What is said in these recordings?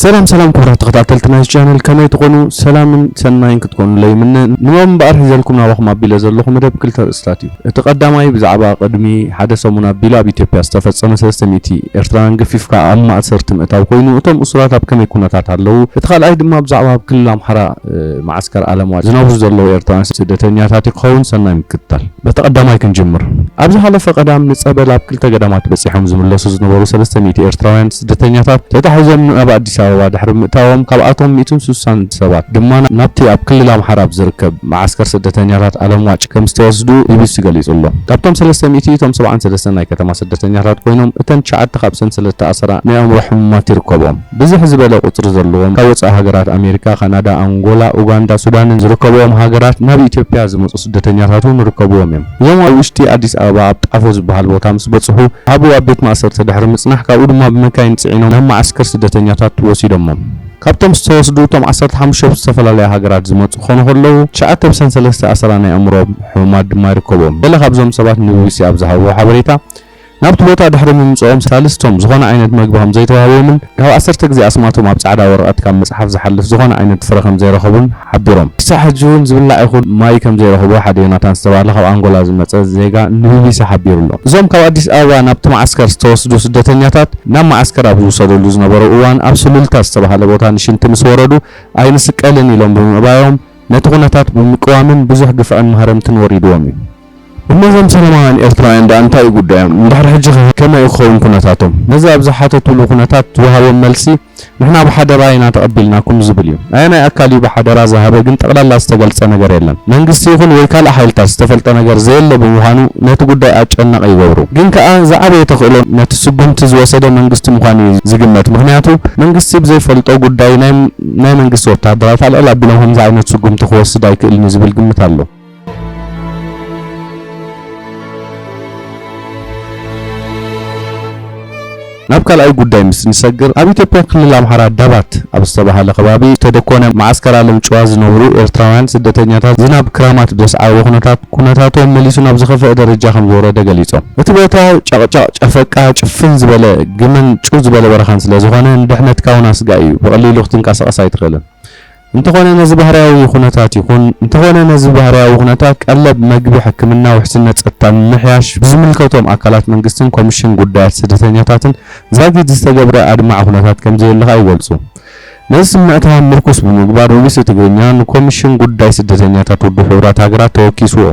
ሰላም ሰላም ክቡራት ተኸታተልቲ ናይዚ ቻነል፣ ከመይ ትኾኑ? ሰላምን ሰናይን ክትኮኑለይ ይምነ። ንሎም እምበኣር ሒዘልኩም ናባኹም ኣቢለ ዘለኹ መደብ ክልተ ርእስታት እዩ። እቲ ቀዳማይ ብዛዕባ ቅድሚ ሓደ ሰሙን ኣቢሉ ኣብ ኢትዮጵያ ዝተፈጸመ ሰለስተ ሚእቲ ኤርትራውያን ገፊፍካ ኣብ ማእሰርቲ ምእታው ኮይኑ፣ እቶም እሱራት ኣብ ከመይ ኩነታት ኣለዉ? እቲ ካልኣይ ድማ ብዛዕባ ኣብ ክልል ኣምሓራ፣ እ፣ መዓስከር ኣለምዋጭ ዝነብሩ ዘለዉ ኤርትራውያን ስደተኛታት ክኸውን። ሰናይ ምክትታል። በቲ ቀዳማይ ክንጅምር። ኣብ ዝሓለፈ ቀዳም ንጸበል ኣብ ክልተ ገዳማት በጺሖም ዝምለሱ ዝነበሩ ሰለስተ ሚእቲ ኤርትራውያን ስደተኛታት ተታሒዞም ናብ ኣዲስ ኣበባ ድሕሪ ምእታዎም፣ ካብኣቶም ሚእትን ስሳን ሰባት ድማ ናብቲ ኣብ ክልል ኣምሓራ ኣብ ዝርከብ መዓስከር ስደተኛታት ኣለምዋጭ ከም ዝተወስዱ ቢቢሲ ገሊጹ ኣሎ። ካብቶም ሰለስተ ሚእቲ፣ እቶም ሰብዓን ሰለስተን ናይ ከተማ ስደተኛታት ኮይኖም፣ እተን ትሽዓተ ካብ ሰንሰለት ተኣሰራ ናይ ኣእምሮ ሕሙማት ይርከብኦም። ብዝሕ ዝበለ ቁጽሪ ዘለዎም ካብ ወጻኢ ሃገራት ኣሜሪካ፣ ካናዳ፣ ኣንጎላ፣ ኡጋንዳ፣ ሱዳንን ዝርከብኦም ሃገራት ናብ ኢትዮጵያ ዝመጹ ስደተኛታት እውን ይርከብዎም እዮም። እዞም ኣብ ውሽጢ ኣዲስ ኣበባ ኣብ ጣፎ ዝበሃል ቦታ ምስ በጽሑ፣ ኣብኡ ኣብ ቤት ማእሰርቲ ድሕሪ ምጽናሕ፣ ካብኡ ድማ ብመካይን ጽዒኖም ናብ መዓስከር ስደተኛታት ወሲዶሞም። ካብቶም ዝተወስዱ፣ እቶም ዓሰርተ ሓሙሽተ ብዝተፈላለያ ሃገራት ዝመጹ ክኾኑ ከለዉ፣ ትሽዓተ ብሰንሰለት ዝተኣሰራ ናይ ኣእምሮ ሕሙማት ድማ ይርከብዎም። ገለ ካብዞም ሰባት ንቢቢሲ ኣብ ዝሃብዎ ሓበሬታ፣ ናብቲ ቦታ ድሕሪ ምምጽኦም ሳልስቶም ዝኾነ ዓይነት መግቢ ከም ዘይተዋህቦምን ካብ ዓሰርተ ግዜ ኣስማቶም ኣብ ጻዕዳ ወረቐት ካብ ምጽሓፍ ዝሓልፍ ዝኾነ ዓይነት ፍረ ከም ዘይረኸቡን ሓቢሮም። ክሳዕ ሕጂ እውን ዝብላዕ ይኹን ማይ ከም ዘይረኸቡ ሓደ ዮናታን ዝተባህለ ካብ ኣንጎላ ዝመጸ ዜጋ ንቢቢሲ ሓቢሩ ኣሎ። እዞም ካብ ኣዲስ ኣበባ ናብቲ መዓስከር ዝተወስዱ ስደተኛታት ናብ መዓስከር ኣብ ዝውሰደሉ ዝነበሩ እዋን ኣብ ሱሉልታ ዝተባህለ ቦታ ንሽንቲ ምስ ወረዱ ኣይንስቀልን ኢሎም ብምእባዮም ነቲ ኩነታት ብምቅዋምን ብዙሕ ግፍዕን ማህረምትን ወሪድዎም እዩ። እሞ እዞም ሰላማውያን ኤርትራውያን ደኣ እንታይ እዩ ጉዳዮም? እንድሕር ሕጂ ኸ ከመይ ክኸውን ኩነታቶም? ነዚ ኣብ ዝሓተትሉ ኩነታት ዝወሃቦም መልሲ፣ "ንሕና ብሓደራ ኢና ተቐቢልናኩም" ዝብል እዩ። ኣየናይ ኣካል እዩ ብሓደራ ዝሃበ ግን ጠቕላላ ዝተገልጸ ነገር የለን። መንግስቲ ይኹን ወይ ካልእ ሓይልታት ዝተፈልጠ ነገር ዘየለ ብምዃኑ ነቲ ጉዳይ ኣጨናቒ ይገብሩ። ግን ከኣ ዝዓበየ ተኽእሎ ነቲ ስጉምቲ ዝወሰደ መንግስቲ ምዃኑ እዩ ዝግመት። ምኽንያቱ መንግስቲ ብዘይፈልጦ ጉዳይ ናይ፣ ናይ መንግስቲ ወታደራት ኣልዕል ኣቢሎም ከምዚ ዓይነት ስጉምቲ ክወስድ ኣይክእልን እዩ ዝብል ግምት ኣሎ። ናብ ካልኣይ ጉዳይ ምስ ንሰግር፣ ኣብ ኢትዮጵያ ክልል ኣምሓራ ዳባት ኣብ ዝተባህለ ከባቢ ዝተደኮነ መዓስከር ኣለምጭዋ ዝነብሩ ኤርትራውያን ስደተኛታት ዝናብ ክራማት ብዘስዓቦ ኩነታት፣ ኩነታቶም መሊሱ ናብ ዝኸፍአ ደረጃ ከም ዝወረደ ገሊጾም። እቲ ቦታ ጨቕጨቕ፣ ጨፈቃ፣ ጭፍን ዝበለ ግመን ጭው ዝበለ በረኻን ስለ ዝኾነ ንድሕነትካ እውን ኣስጋኢ እዩ። ብቐሊሉ ክትንቀሳቐስ ኣይትኽእልን። እንተኾነ ነዚ ባህርያዊ ኩነታት ይኹን፣ እንተኾነ ነዚ ባህርያዊ ኩነታት ቀለብ፣ መግቢ፣ ሕክምና፣ ውሕስነት ጸጥታ ንምምሕያሽ ብዝምልከቶም ኣካላት መንግስትን ኮሚሽን ጉዳያት ስደተኛታትን ዛጊድ ዝተገብረ ኣድማዒ ኩነታት ከም ዘየለ ከኣ ይገልጹ። ነዚ ስምዕታ ምርኩስ ብምግባር ቢቢሲ ትግርኛ ንኮሚሽን ጉዳይ ስደተኛታት ውድብ ሕቡራት ሃገራት ተወኪስዎ።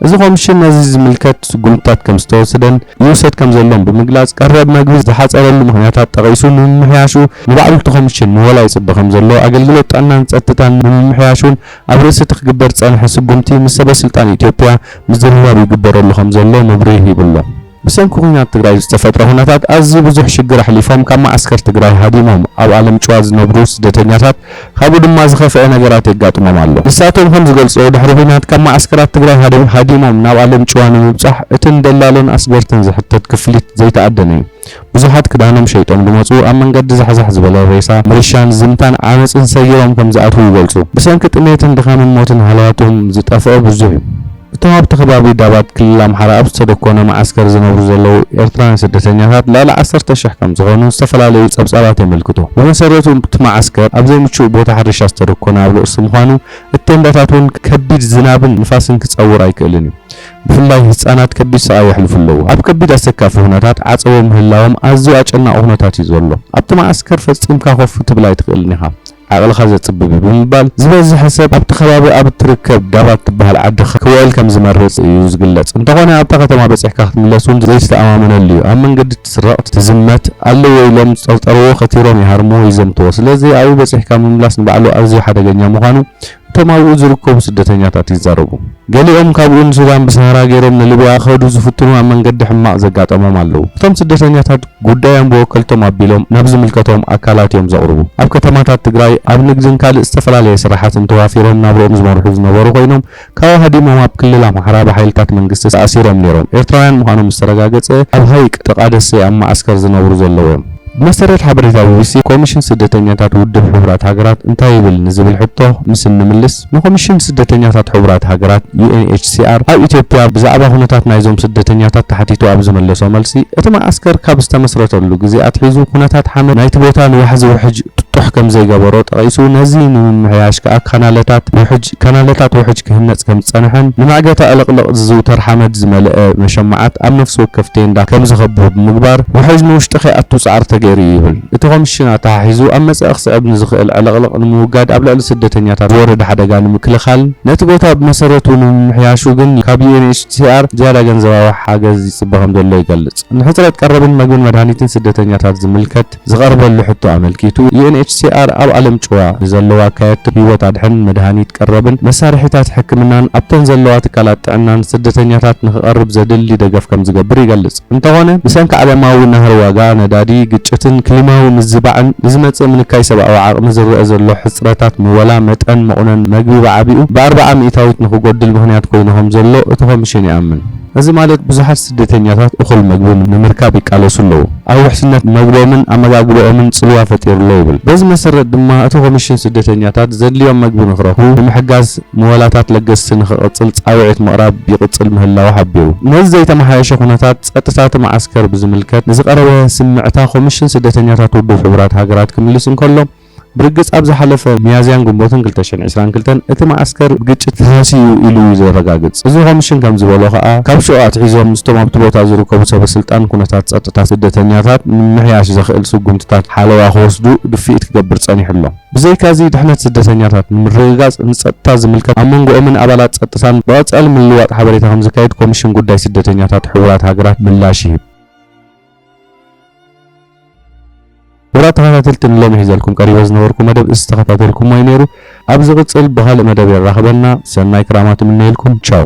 እዚ ኮሚሽን ነዚ ዝምልከት ስጉምትታት ከም ዝተወሰደን ይውሰድ ከም ዘሎን ብምግላጽ፣ ቀረብ መግቢ ዝሓጸረሉ ምኽንያታት ጠቒሱ፣ ንምምሕያሹ ንባዕሉ እቲ ኮሚሽን ምወላ ይጽበ ከም ዘሎ፣ ኣገልግሎት ጥዕናን ጸጥታን ንምምሕያሹን ኣብ ርእሲ እቲ ክግበር ዝጸንሐ ስጉምቲ ምስ ሰበ ስልጣን ኢትዮጵያ ምዝርራብ ይግበረሉ ከም ዘሎ መብርሂ ሂቡ ኣሎ። ብሰንኪ ኲናት ትግራይ ዝተፈጥረ ኩነታት ኣዝዩ ብዙሕ ሽግር ኣሕሊፎም ካብ መዓስከር ትግራይ ሃዲሞም ኣብ ኣለምጭዋ ዝነብሩ ስደተኛታት ካብኡ ድማ ዝኸፍአ ነገራት የጋጥሞም ኣሎ። ንሳቶም ከም ዝገልጽዎ፣ ድሕሪ ኲናት ካብ መዓስከራት ትግራይ ሃደ-፣ ሃዲሞም ናብ ኣለምጭዋ ንምብጻሕ እትን ደላሎን ኣስገርትን ዝሕተት ክፍሊት ዘይተኣደነ እዩ። ብዙሓት ክዳኖም ሸይጦም ዝመጹ፣ ኣብ መንገዲ ዛሕዛሕ ዝበለ ሬሳ፣ ምርሻን ዝምታን ዓመጽን ሰጊሮም ከም ዝኣትዉ ይገልጹ። ብሰንኪ ጥሜትን ድኻምን ሞትን ሃለዋቶም ዝጠፍኦ ብዙሕ እዩ። እቶም ኣብቲ ከባቢ ዳባት ክልል ኣምሓራ ኣብ ዝተደኮነ መዓስከር ዝነብሩ ዘለዉ ኤርትራውያን ስደተኛታት ልዕሊ ዓሰርተ ሽሕ ከም ዝኾኑ ዝተፈላለዩ ጸብጻባት የመልክቱ። ብመሰረቱ እቲ መዓስከር ኣብ ዘይምቹእ ቦታ ሕርሻ ዝተደኮነ ኣብ ርእሲ ምዃኑ፣ እቲ ቴንዳታት እውን ከቢድ ዝናብን ንፋስን ክጸውር ኣይክእልን እዩ። ብፍላይ ህጻናት ከቢድ ስቓይ የሕልፉ ኣለዉ። ኣብ ከቢድ ኣሰካፊ ኩነታት ዓጸቦ ምህላዎም ኣዝዩ ኣጨናቒ ኩነታት እዩ ዘሎ። ኣብቲ መዓስከር ፈጺምካ ኮፍ ክትብል ኣይትኽእልን ኢኻ። ዓቕልኻ ዘጽብብ እዩ ብምባል፣ ዝበዝሐ ሰብ ኣብቲ ከባቢ ኣብ እትርከብ ዳባት ትበሃል ዓዲ ክውዕል ከም ዝመርጽ እዩ ዝግለጽ። እንተኾነ፣ ኣብታ ከተማ በጺሕካ ክትምለስ እውን ዘይተኣማመነሉ እዩ። ኣብ መንገዲ ትስረቕ፣ ትዝመት፣ ኣለዎ ኢሎም ዝጠርጠርዎ ከቲሮም ይሃርምዎ፣ ይዘምትዎ። ስለዚ ኣብኡ በጺሕካ ምምላስ ንባዕሉ ኣዝዩ ሓደገኛ ምዃኑ እቶም ኣብኡ ዝርከቡ ስደተኛታት ይዛረቡ። ገሊኦም ካብኡ ንሱዳን ብሰሃራ ገይሮም ንሊብያ ክኸዱ ዝፍትኑ ኣብ መንገዲ ሕማቕ ዘጋጠሞም ኣለዉ። እቶም ስደተኛታት ጉዳዮም ብወከልቶም ኣቢሎም ናብ ዝምልከቶም ኣካላት እዮም ዘቕርቡ። ኣብ ከተማታት ትግራይ ኣብ ንግድን ካልእ ዝተፈላለየ ስራሓትን ተዋፊሮም ናብርኦም ዝመርሑ ዝነበሩ ኮይኖም፣ ካብኡ ሃዲሞም ኣብ ክልል ኣምሓራ ብሓይልታት መንግስቲ ተኣሲሮም ነይሮም። ኤርትራውያን ምዃኖም ምስ ተረጋገጸ፣ ኣብ ሃይቅ ጥቓ ደሴ ኣብ መዓስከር ዝነብሩ ዘለዉ እዮም። ብመሰረት ሓበሬታ ቢቢሲ፣ ኮሚሽን ስደተኛታት ውድብ ሕቡራት ሃገራት እንታይ ይብል ንዝብል ሕቶ ምስ እንምልስ፣ ንኮሚሽን ስደተኛታት ሕቡራት ሃገራት፣ ዩ ኤን ኤች ሲ ኣር፣ ኣብ ኢትዮጵያ ብዛዕባ ኩነታት ናይዞም ስደተኛታት ተሓቲቱ ኣብ ዝመለሶ መልሲ፣ እቲ መዓስከር ካብ ዝተመስረተሉ ግዜ ኣትሒዙ ኩነታት ሓመድ ናይቲ ቦታ ንዋሕዚ ውሕጅ ከም ዘይገበሮ ጠቒሱ፣ ነዚ ንምምሕያሽ ከኣ ካናለታት ውሕጅ፣ ካናለታት ውሕጅ ክህነጽ ከም ዝጸንሐን፣ ንመዕገቲ ዕልቕልቕ ዝዝውተር ሓመድ ዝመልአ መሸማዓት ኣብ ነፍሲ ወከፍ ቴንዳ ከም ዝኸብቦ ብምግባር፣ ውሕጅ ንውሽጢ ከይኣቱ ጻዕሪ ተገይሩ እዩ ይብል። እቲ ኮሚሽን ኣተሓሒዙ፣ ኣብ መጻኢ ክስዕብ ንዝኽእል ዕልቕልቕ ንምውጋድ ኣብ ልዕሊ ስደተኛታት ዝወርድ ሓደጋ ንምክልኻል፣ ነቲ ቦታ ብመሰረቱ ንምምሕያሹ ግን ካብ ዩ ኤን ኤች ሲ ኣር ዝያዳ ገንዘባዊ ሓገዝ ይጽበ ከም ዘሎ ይገልጽ። ንሕጽረት ቀረብን መግብን መድሃኒትን ስደተኛታት ዝምልከት ዝቐርበሉ ሕቶ ኣመልኪቱ፣ ዩ ኤን ኤች ሲ ኣር ኣብ ኣለምጭዋ ንዘለዋ ኣካየድቲ ህይወት ኣድሕን መድሃኒት ቀረብን መሳርሒታት ሕክምናን ኣብተን ዘለዋ ትካላት ጥዕናን ስደተኛታት ንኽቐርብ ዘድሊ ደገፍ ከም ዝገብር ይገልጽ። እንተኾነ፣ ብሰንኪ ዓለማዊ ናህሪ ዋጋ ነዳዲ፣ ግጭትን ክሊማዊ ምዝባዕን ንዝመጽእ ምንካይ ሰብኣዊ ዓቕሚ ዝረአ ዘሎ ሕጽረታት ምወላ መጠን መቑነን መግቢ ብዓቢኡ ብኣርብዓ ሚእታዊት ንኽጎድል ምኽንያት ኮይኑ ከም ዘሎ እቲ ኮሚሽን ይኣምን። እዚ ማለት ብዙሓት ስደተኛታት እኹል መግቢ ንምርካብ ይቃለሱ ኣለዉ። ኣብ ውሕስነት መግቦምን ኣመጋግባኦምን ጽልዋ ፈጢሩ ኣሎ ይብል። በዚ መሰረት ድማ እቲ ኮሚሽን ስደተኛታት ዘድልዮም መግቢ ንኽረኽቡ ንምሕጋዝ ምወላታት ለገስቲ ንኽቕጽል ጻውዒት ምቕራብ ይቕጽል ምህላዉ ሓቢሩ። ነዚ ዘይተመሓየሸ ኩነታት ጸጥታ እቲ መዓስከር ብዝምልከት ንዝቐረበ ስምዕታ ኮሚሽን ስደተኛታት ውድብ ሕቡራት ሃገራት ክምልስ እንከሎ፣ ብርግጽ ኣብ ዝሓለፈ ሚያዝያን ግንቦትን ክልተ ሽሕን ዕስራን ክልተን እቲ መዓስከር ብግጭት ተሃስዩ ኢሉ እዩ ዘረጋግጽ። እዚ ኮሚሽን ከም ዝበሎ ከኣ፣ ካብ ሽዑ ኣትሒዞም ምስቶም ኣብቲ ቦታ ዝርከቡ ሰበ ስልጣን ኩነታት ጸጥታ ስደተኛታት ንምምሕያሽ ዘኽእል ስጉምትታት ሓለዋ ክወስዱ ድፍኢት ክገብር ጸኒሑ ኣሎ። ብዘይካዚ ድሕነት ስደተኛታት ንምርግጋጽ ንጸጥታ ዝምልከት ኣብ መንጎኦምን ኣባላት ጸጥታን ብቐጻሊ ምልውዋጥ ሓበሬታ ከም ዝካየድ ኮሚሽን ጉዳይ ስደተኛታት ሕቡራት ሃገራት ምላሽ ይህብ። ክቡራት ተኸታተልቲ፣ ንሎሚ ሒዘልኩም ቀሪበ ዝነበርኩ መደብ እዚ ተኸታተልኩሞ እዩ ነይሩ። ኣብ ዝቕጽል ብኻልእ መደብ የራኽበና። ሰናይ ክራማት እምነየልኩም። ቻው።